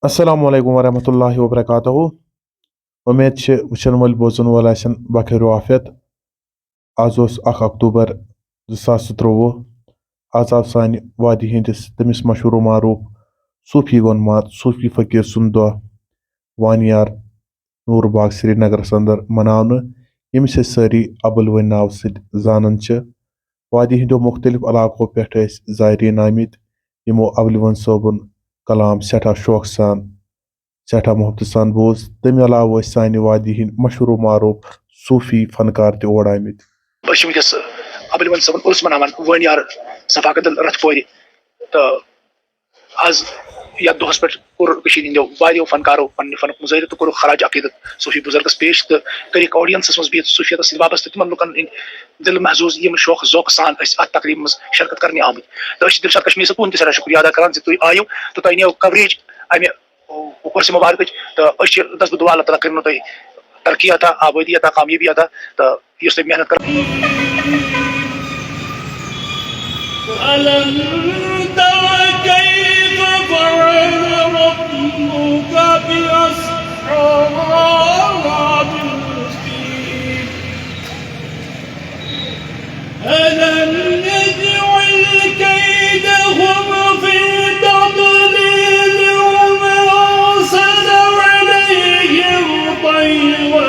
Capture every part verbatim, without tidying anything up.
السلام علیکم ورحمۃ اللہ وبرکاتہ۔ امید چھِ وٕچھن وٲلۍ بوزن وٲلۍ آسن بخیر و عافیت۔ آز اوس اکھ اکتوبر زٕ ساس تہٕ ترٛۆوُہ۔ آز آو سانہِ وادی ہٕنٛدِس تٔمِس مشہوٗر و معروٗف صوٗفی وۄنمات، صوٗفی فقیٖر سُنٛد دۄہ وانیار نوٗر باغ سرینگرس اندر مناونہٕ، ییٚمِس أسۍ سٲری ابوالوٲنۍ ناوٕ سۭتۍ زانان چھِ۔ وادی ہٕنٛدیو مُختٔلِف علاقو پٮ۪ٹھ ٲسۍ زائرین آمٕتۍ، یِمو ابوالوٲنۍ صٲبُن کلام سٮ۪ٹھاہ شوقہٕ سان، سٮ۪ٹھاہ محبتہٕ سان بوٗز۔ تَمہِ علاوٕ ٲسۍ سانہِ وادی ہٕنٛدۍ مشہوٗر و معروٗف صوٗفی فنکار تہِ اور آمٕتۍ۔ أسۍ چھِ وٕنکیٚس ابوالوٲنۍ صٲبُن عُرس مناوان وٲنیار صفا کدل رتھ پورِ۔ تہٕ آز یتھ دۄہس پٮ۪ٹھ کوٚر کٔشیٖرِ ہٕنٛدیو واریاہو فنکارو پننہِ فنُک مظٲہرٕ تہٕ کوٚرُکھ خراج عقیدت صوٗفی بُزرگس پیش تہٕ کٔرِکھ audienceس منٛز بِہِتھ صوٗفیتس سۭتۍ وابستہٕ تِمن لُکن ہٕنٛدۍ دِل محظوٗظ، یِم شوق ذوقہٕ سان أسۍ اتھ تقریبہِ منٛز شرکت کرنہِ آمٕتۍ۔ تہٕ أسۍ چھِ دلشاد کشمیری صٲب تُہُنٛد تہِ سٮ۪ٹھاہ شُکریہ ادا کران زِ تُہۍ آیِو تہٕ تۄہہِ نِیو coverage امہِ عُرسہِ مُبارکٕچ۔ تہٕ أسۍ چھِ دس بہٕ دُعا اللہ تعالیٰ کٔرِنو تۄہہِ ترقی عطا، آبٲدی عطا، کامیٲبی عطا۔ تہٕ یُس تۄہہِ محنت کٔر۔ ألم تر كيف فعل ربك بأصحاب الفيل؟ ألم يجعل كيدهم في تضليل وأرسل عليهم طيرا،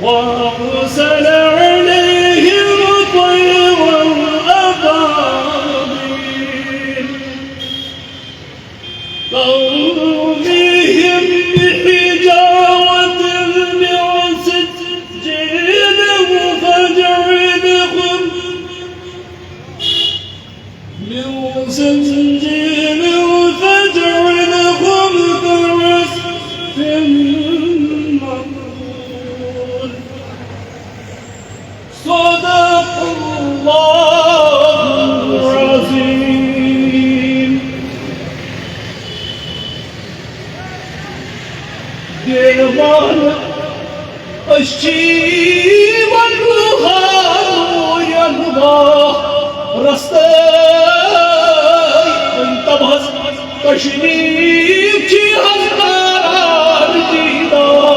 وأرسل عليهم طيرا أبابيل ترميهم بحجارة من سجيل فجعلهم من سجيل فجعلهم كعصف مأكول. صدق الله العظيم. دیوان أسۍ چھِ وۄنۍ روحانوین باہ رستہٕ۔ وۄنۍ تبہس تشریف چھِ حضرت دیدار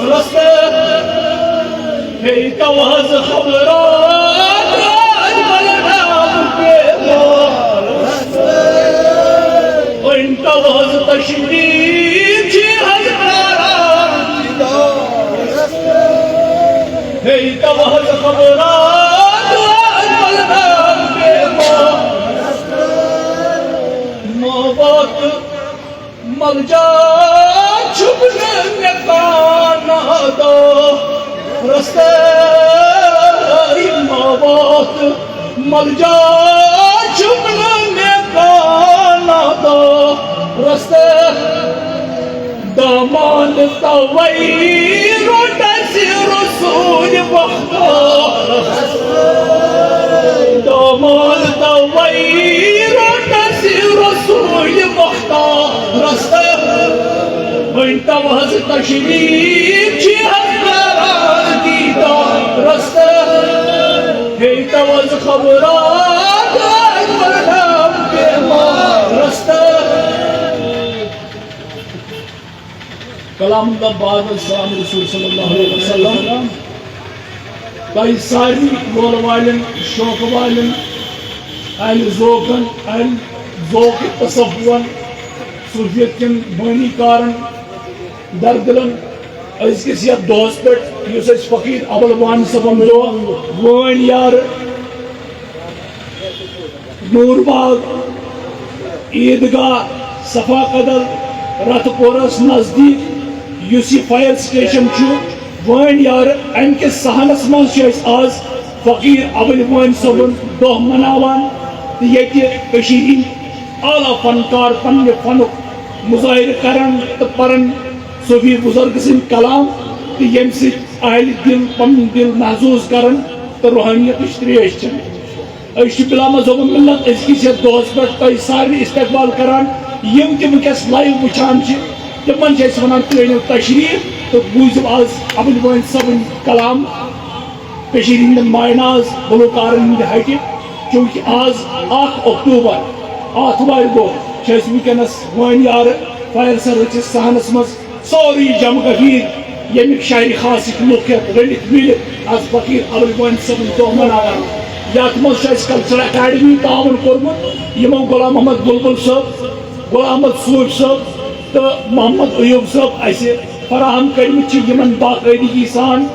رستہٕ۔ ہے توہس خبرات اجمل نام پیغام۔ وۄنۍ توہس تشریف چھِ حضرت ہے توہس خبرات اجمل نام پیغام۔ ما وات ملجا چھُکھ نہٕ مےٚ کانٛہہ نادو رستہٕ۔ ما وات ملجا چھُکھ نہٕ مےٚ کانٛہہ نادو رستہٕ۔ دامان توے روٚٹ اَسہِ رسول مختار۔ دامان توے روٚٹ اَسہِ رسول مختار رستہٕ۔ وۄنۍ توہس تشریف چھِ حضرت دیدار رستہٕ۔ ہے توہس خبرات اجمل نام پیغام رستہٕ۔ کلام اللہ بعد السلام رسول صلی اللہ علیہ وسلم۔ تۄہہِ سارنٕے لولہٕ والٮ۪ن، شوقہٕ والٮ۪ن، اہلِ ذوقن، اہلِ ذوقِ تصوفن، صوفیت کٮ۪ن بٲنی کارن، دردِلن، أزکِس یتھ دۄہس پٮ۪ٹھ یُس اَسہِ فقیٖر ابوالوٲنۍ صٲبُن دۄہ وٲنۍ یارٕ نور باغ عیدگاہ صفا کدل رتھ پورس نزدیٖک یُس یہِ فائر سٹیشن چھُ وٲنۍ یارٕ، امہِ کِس صحنس منٛز چھِ أسۍ آز فقیٖر ابوالوٲنۍ صٲبُن دۄہ مناوان تہٕ ییٚتہِ کٔشیٖرِ ہٕنٛدۍ اعلیٰ فنکار پننہِ فنُک مظٲہرٕ کران تہٕ پران صوفی بزرگ سٕنٛدۍ کلام تہٕ ییٚمہِ سۭتۍ اہلِ دِل پنُن دِل محظوظ کران تہٕ روحانیتٕچ ترٛیش چٮ۪وان۔ أسۍ چھِ بلا مذہب ملت أزکِس یتھ دۄہس پٮ۪ٹھ تۄہہِ سارنٕے استقبال کران۔ یِم تہِ وٕنکیٚس live وٕچھان چھِ، تِمن چھِ أسۍ ونان، تُہۍ أنِو تشریٖف تہٕ بوٗزِو آز ابوالوٲنۍ صٲبٕنۍ کلام کٔشیٖرِ ہٕنٛدٮ۪ن مایناز گلوکارن ہٕنٛدِ ہٹہِ، چوٗنٛکہِ آز اکھ اکتوبر آتھوارِ دۄہ چھِ أسۍ وٕنکیٚنَس وٲنۍ یارٕ فایر سر رٔژھِس صحنَس منٛز سورُے جمع کشیٖر، ییٚمِکۍ شاعرِ خاصٕکۍ لُکھ ہٮ۪تھ رٔلِتھ میٖلِتھ آز فقیٖر ابوالفضل صٲبُن دۄہ مناوان۔ یَتھ منٛز چھُ اَسہِ کلچرل اکیڈمی تعاوُن کوٚرمُت، یِمو غلام محمد بلبل صٲب، غلام محمد صوٗفۍ صٲب تہٕ محمد ایوب صٲب اَسہِ فراہم کٔرمٕتۍ چھِ، یِمن باقٲعدگی سان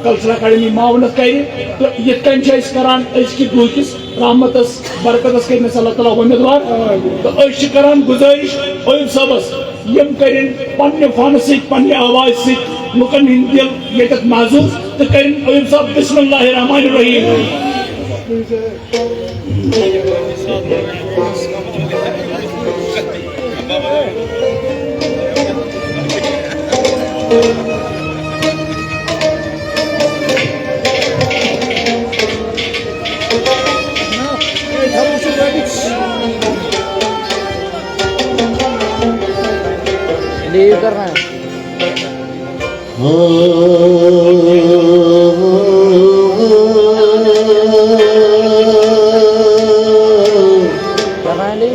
کلچرل اکیڈمی معاونت کرِ۔ تہٕ یِتھ کٔنۍ چھِ أسۍ کران أزکہِ دۄہ کِس رحمتس برکتس کٔرۍ مےٚ اللہ تعالیٰ وۄمیدوار۔ تہٕ أسۍ چھِ کران گُزٲرِش عٲیِد صٲبس، یِم کٔرِن پننہِ فنہٕ سۭتۍ، پننہِ آوازِ سۭتۍ لُکن ہٕنٛدۍ دِل ییٚتٮ۪تھ محظوظ، تہٕ کٔرِن عٲیِد صٲب بسم اللہ الرحمن الرحیم۔ لیو کرنا ہے۔ کرنا ہے لیو۔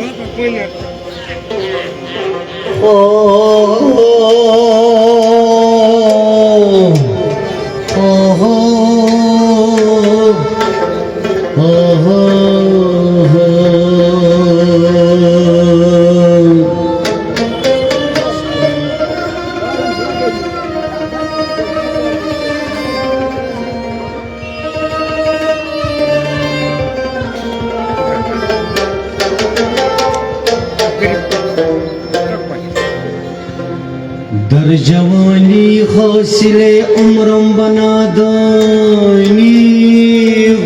در جوانی حاصل عمرم بنا دانی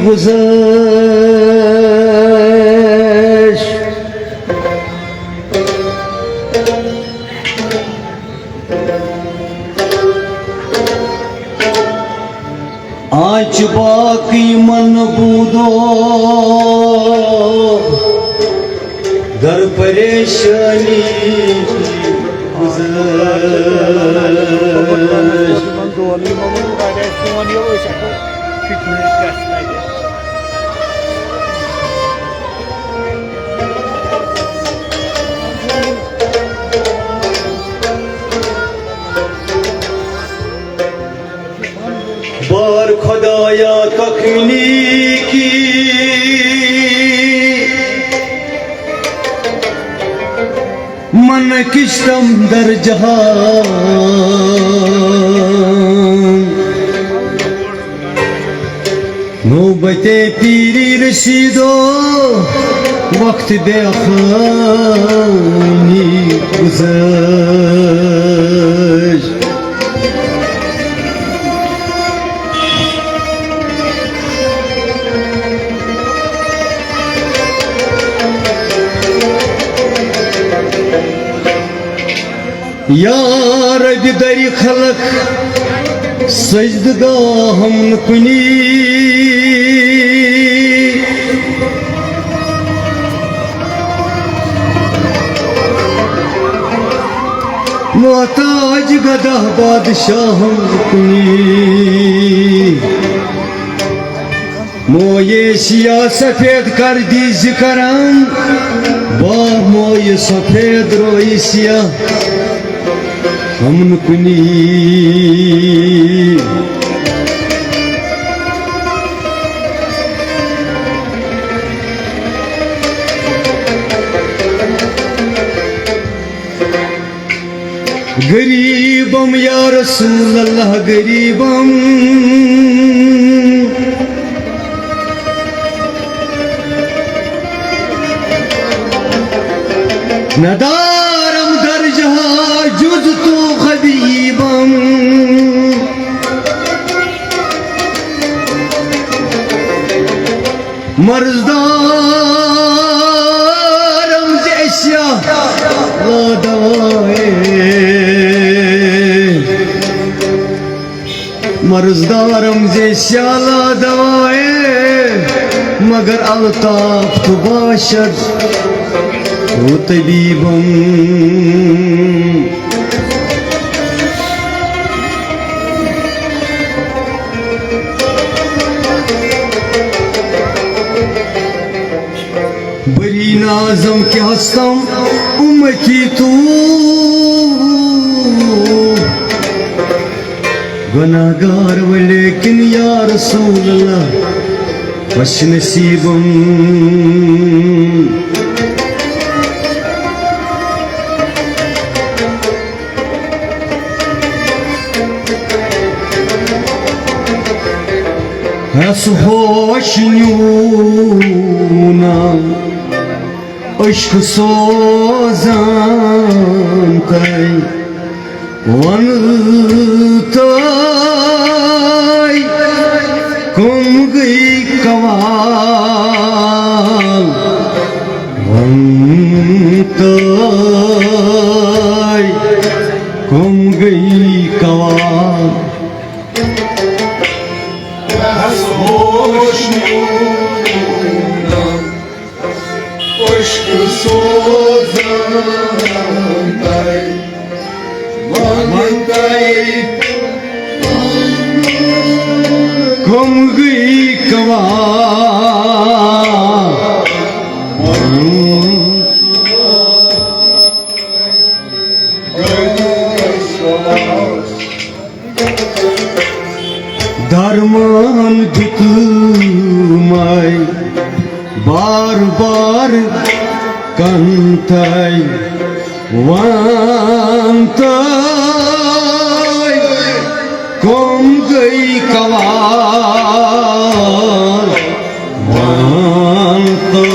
گذشت۔ آج باقی من بودو در پریشانی گذشت۔ بار خدایا تکمیلی کی من کشتم در جهان، نوبت پیری رسید و وقت بے خانی گذشت۔ یا رب دری خلق سجدگاہم کنی، محتاج گدہ بادشاہم کنی۔ مویے سیاہ سفید کر دی ذکرم، با موی سفید روی سیاہ ہم کنی۔ غریبم یا رسول اللہ غریبم، ندارم درجہ جز تو غریبم۔ مرضدارم زِ اسیا لا دوائے، مرضدارم زِ اسیا لا دوائے، مگر الطاف تو باشد و طبیبم۔ بری نازم کہ ہستم گناہگار ولیکن یا رسول اللہ، خوش نصیبم۔ ہس ہوش نیونا عشق سوزان تَے۔ ون تَے کم گئی قوال، ون تَے کم گئی قوال۔ بس ہوش نیونا عشق سوزان تَے، ون تَے کم گئی قوال۔ درمان دیُتمَے بار بار کَنہٕ تَے، وَن تَے کم گئی قوال، وَن تَے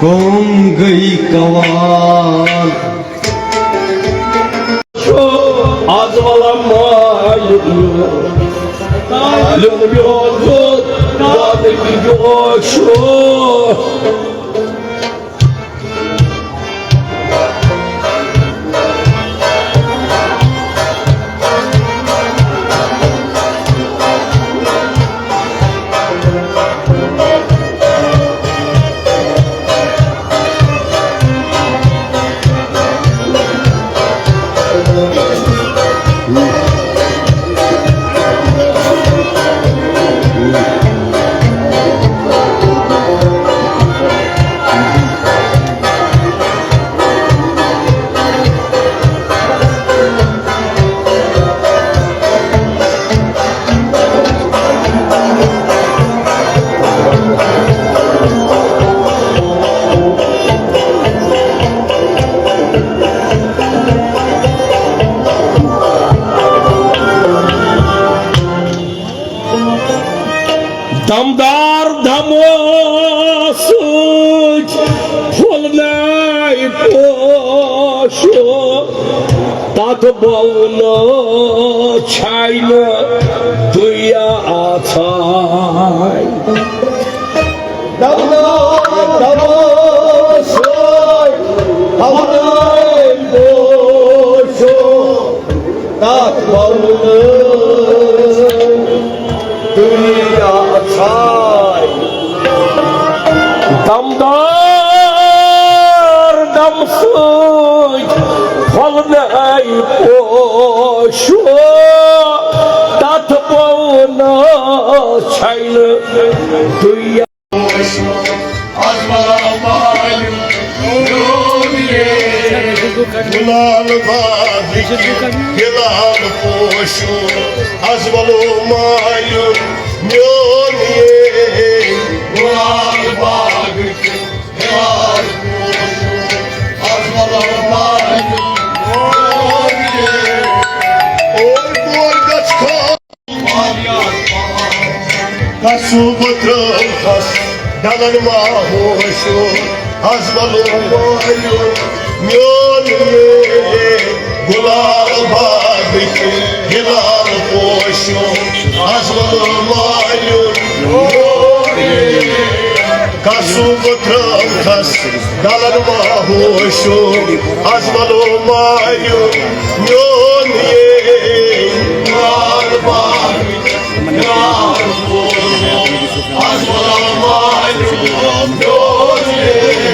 کم گئی قوال۔ از ولا مایُن، لیون میون دود، وادٕ کہِ جوش۔ دمدار دمو سۭتۍ پھۄلناے پوشو، تتھ بونہٕ چھاے نہٕ دُنیا آژھاے۔ دمدار دمو سۭتۍ پھۄلناے پوشو، تتھ بونہٕ دُنیا آژھاے۔ دمدار دم سۭتۍ پھۄلناے پوشو، تتھ بونہٕ چھاے نہٕ دُنیا۔ از ولا مایُن میون یے، گلال باغ ہلال پوشو۔ از ولا مایُن میون یے، گلال باغ ہلال پوشو۔ از ولا مایُن میون یے، اور کور گژھ کھا کسوب ترٲوتھس ڈلن ما ہوشو۔ از ولو مایُن میون یے، گلال باغٕچ ہلال پوشو۔ از ولو مایُن میون یے، کسوب ترٲوتھس ڈلن ما ہوشو۔ از ولو مایُن میون یے، گلال باغٕچ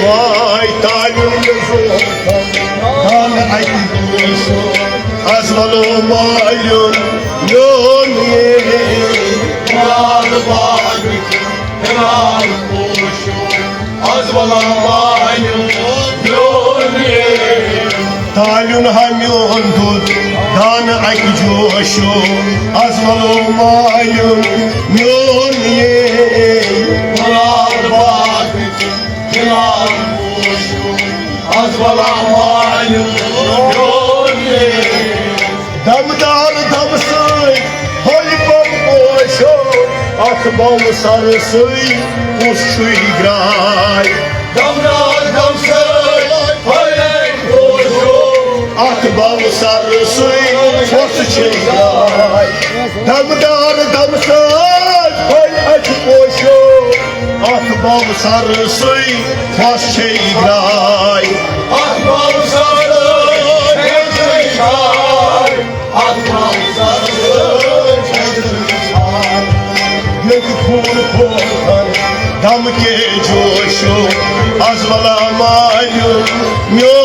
وای تالیُن، از ولو مایُن میون یے، گلال باغٕچ ہلال پوشو۔ از ولا مایُن میون یے، تالیُن ہا میون دود۔ دانہٕ اَکہِ جوشو از ولو مالیُن میون یے، گُلاب باغ تہٕ گُلاب پوشو، از ولو مالیُن میون یے۔ دمدار دمہٕ سۭتۍ پھۄلہِ پن پوشو، اتھ بۄنہٕ سرٕ سٕے کُس چھُے گراے؟ دمدار دمہٕ سۭتۍ پھۄلہِ پن پوشو، اتھ بۄنہٕ سرٕ سٕے کُس چھُے گراے؟ دمدار دمہٕ سۭتۍ پھۄلہِ اَتھِ پوشو، اتھ بۄنہٕ سرٕ سٕے کُس چھُے گراے؟ اتھ بۄنہٕ سرٕ سٕے کُس چھُے گراے؟ اتھ بۄنہٕ سرٕ سٕے کُس چھُے گراے؟ ییٚتہِ پھوٗل پھوٗل دم کے جوشو، از ولا مالیُن میون